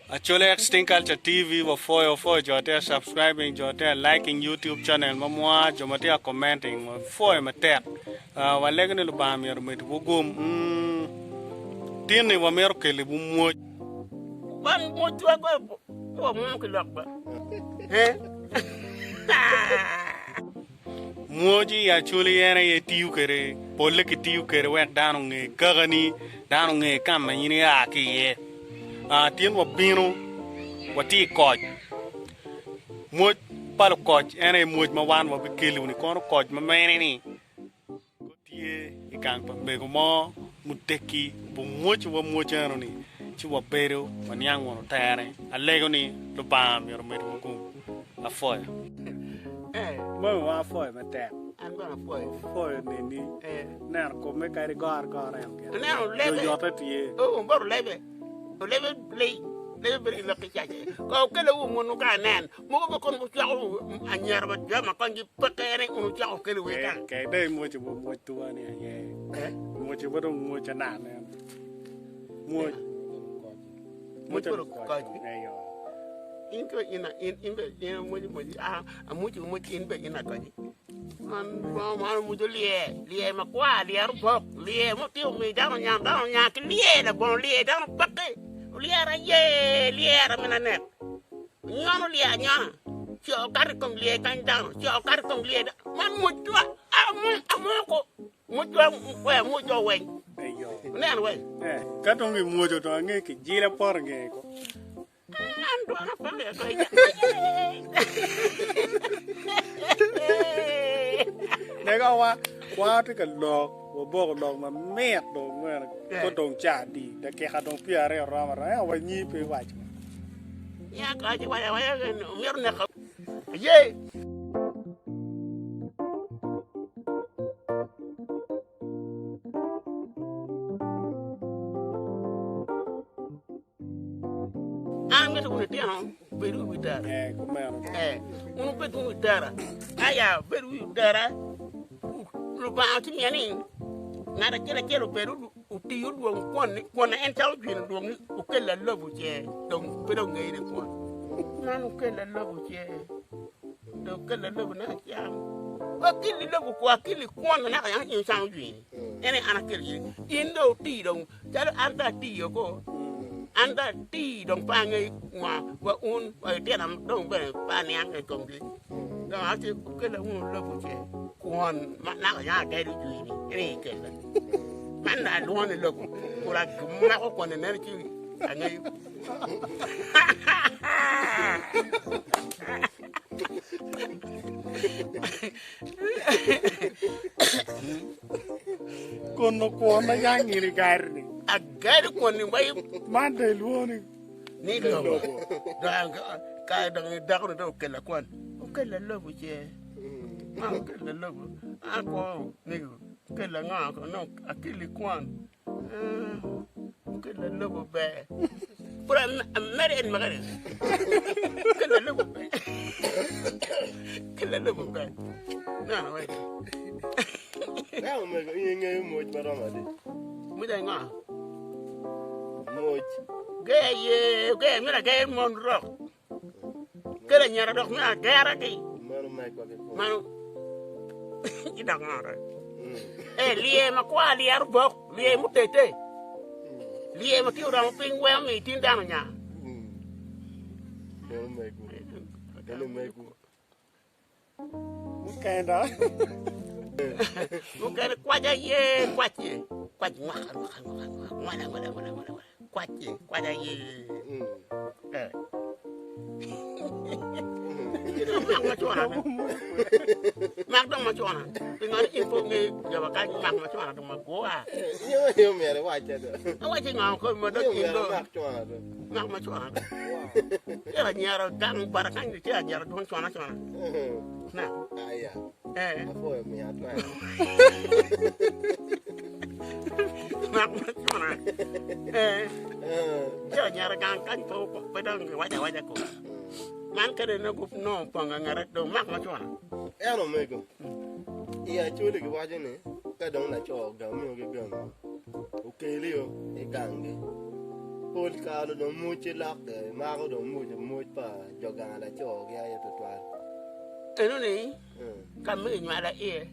Acholi Extinct Culture TV wapwoyo wapwoyo jo atye subscribing jo atye liking YouTube channel ma mwa jo ma tye commenting wapwoyo matek uh, walego ni Lubanga myero omedwu gum mm. Tinni wamito keliwu mwoc. Wan mocwa go wamwomo ki lok ba. Eh? Mwoc i Acholi en aye tiyo kwede, polle kitiyo kwede wek dano onge kakani, dano onge ka ma in ia ki iye. Tin wabino watye i koc, mwoc pa lukoc en aye mwoc ma wan wabikelo-ni kono koc ma mene-ni tye i gang pa mego mo muteggi obumwocowa mwoc eno-ni ci wabedo waniang wunu tere. Alego ni Lubanga myero omedwa gum. Apwoyo. Mami wa apwoyo matek. An bene apwoyo. Apwoyo neni. Neno kome kadi goro goro en gire. Aneno olebe. Yoyote tye. Oh, bot olebe. Olebe li. Lebe bedo ki lok ki cace. Ko okelo wu munu ka anen. Mogo be kono wucwako anyira pa jo ma konygi peke ni kun wucwako okelo wer kany. Ke dong imwoco wa mwoc tuwa ni aye. Mwoco wa dong mwoc anan en. Mwoc. Mwoc pa lukoc. In ko in in in be in mwoc mwoc a amwoco mwoc in be in akoci. Man man omwoco lye lye makwar lyero bok lye mo tye omiyo dano onyang dano onyang ki lye labongo lye dano peke olyero aye lyera min anek. Nyono lye anyona, ce okato i kom lye kany dano, ce okato i kom lye dano. Man mocwa, amoko, mocwa we amocwa weng. Ineno weng. Ka dong imwoco dong ange kijila poto nge ko. An dwona pe myero ko Lega wa wa tye ka lok waboko lok mamit dong mwene ko dong ca adi dakika dong 20 romo aroma ento wanyi pe iwaco. Ya ka ci waco awaca myero neka aye. An amito wunu litino bed i wi tara. Eh, kumeno. Eh, wun wubed wunu i tara. Aya, wubed wi tara. Lubanga oci miya ni ngat acel acel obed otiyo olwong kwon ni kwon en calo jwino olwong ni okel alobo ce dong pe dong ngene kwon. Man okel alobo ce dong okel alobo ne acam. Akeli lobo ko akeli kwon ma naka yang in camo jwini. En aye an akelo in. In dong oti dong Calo an dong atiyo ko, an dong ati dong pe angeyo ngo wa un wa litino dong bene pe aniang i komgi. Dong awaco wukella wunu lobo ce kwon ma naka yam atedo jwi-ni en aye ikella. Man dong alwongo ni lobo kun amako kwon enene ci angeyo. Kono kwon ma yang in igari-ni. Agari kwon-ni wai. Man dong ilwongo ni. Ni lobo. Dong ka dong dako-ni dong okella kwon. Okella lobo ce. Ma okella lobo. Akwo mego. Okella ngo kono akelli kwon. Okella lobo ber. Pud amedo en mege ni. Okella lobo ber. Okella lobo ber. Neno wek. Ka omego in ingeyo moc ma romo adi? Moc ango? Moc. Ger aye, ger myero ager mon rok. Kelo anyira dok myero ageragi. Mano megwa ki kwo. Mano ci dok ngo dong? Eh, lye makwar lyero bok, lye mutete. Lye ma tye oromo piny weko miyo tin dano nya. Mano megwu. Mano megwu. Mukene Mukene kwac aye, kwac ye, kwac ngwaka ngwaka ngwaka ngwaka ngwala ngwala ngwala ngwala ngwala kwac ye, kwac aye. Eh. Mak macona. Mak dong macona. Pingo ni in pe ongeyo jo ma kany mak macona dong magwa. Yo myero iwacce do. Awacci ngo ko ma dong Yo in myero dong. imak cona do. Mak macona. Tye anyira gang bota kany tye anyira dwong cona cona. Na. Aya. Eh. Apwoyo miya atwero. Mak macona. Eh. Tye anyira gang kany pe pe dong giwaco awaca ko. Man kede nongo nongo opong angete dong mak macona. En omego. I Acholi giwaco ni ka dong laco ogamio ki gamo okelio i ganggi. Pol kare dong mocce lokke, mako dong moc moc pa jo gang laco gi aye tutwal. Eno-ni ka ma kinywala iye,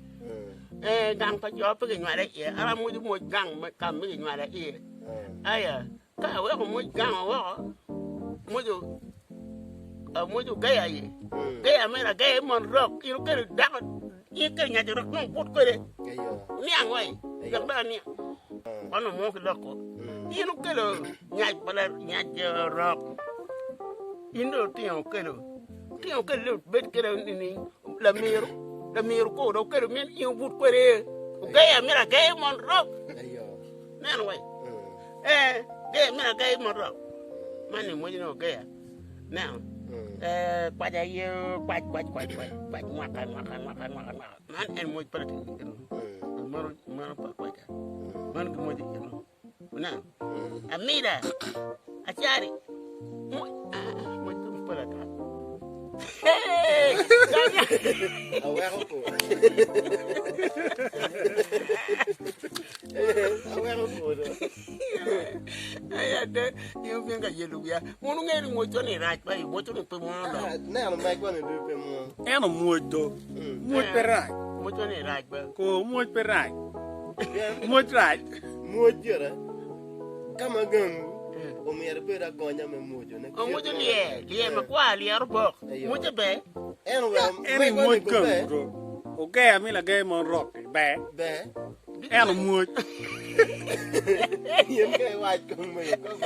ee gang pa jo pe kinywala iye, an amoco moc gang ka ma kinywala iye. Aya, ka aweko moc gang woko, moc amoco geya aye, geya mere ageya mon rok, in okelo dako, in ikelo nyaci rok nongo but kwede, niang wai, wek dong aniang. Kwan omwo ki lok ko, in okelo nyac pa nyac rok, in dong otingo okelo, otingo okelo bed kwede nining, lamiro, lamiro ko dong okelo min in obut kwede, ogeya mere ageya mon rok, neno wai. Ee, geya mere ageya mon rok, man ni mwoc ni ogeya, neno, ee kwac aye kwac kwac kwac kwac kwac mwaka mwaka mwaka mwaka mwaka. Man en mwoc pa latin eno. Mano mano pa kwaca. Mano ki mwoc eno. Ineno? Amida acari. Mwoc ah, mwoc pe pol ata. Hey! Aweko ko. Aweko ko do. Ay ade, in obin ka yelo wiya. Mun wungeyo ni mwoc ni rac ba, mwoc ni pe mwono dok. Neno megwa ni ducu pe mwono. Ento mwoc do, mwoc pe rac. Mwoc ni rac ba. Ko mwoc pe rac. Mwoc rac. Mwoc gire, ka ma gangu, omyero ibed agonya me mwocone. Omwoco lyer, lyer makwar, lyer obok. Mwocce ber. En oweko En i megwa mwoc ni gangu ber. do. Ogeya mi lagee mon rok-ki ber. Ber. Ento mwoc. In ka iwac kong mego.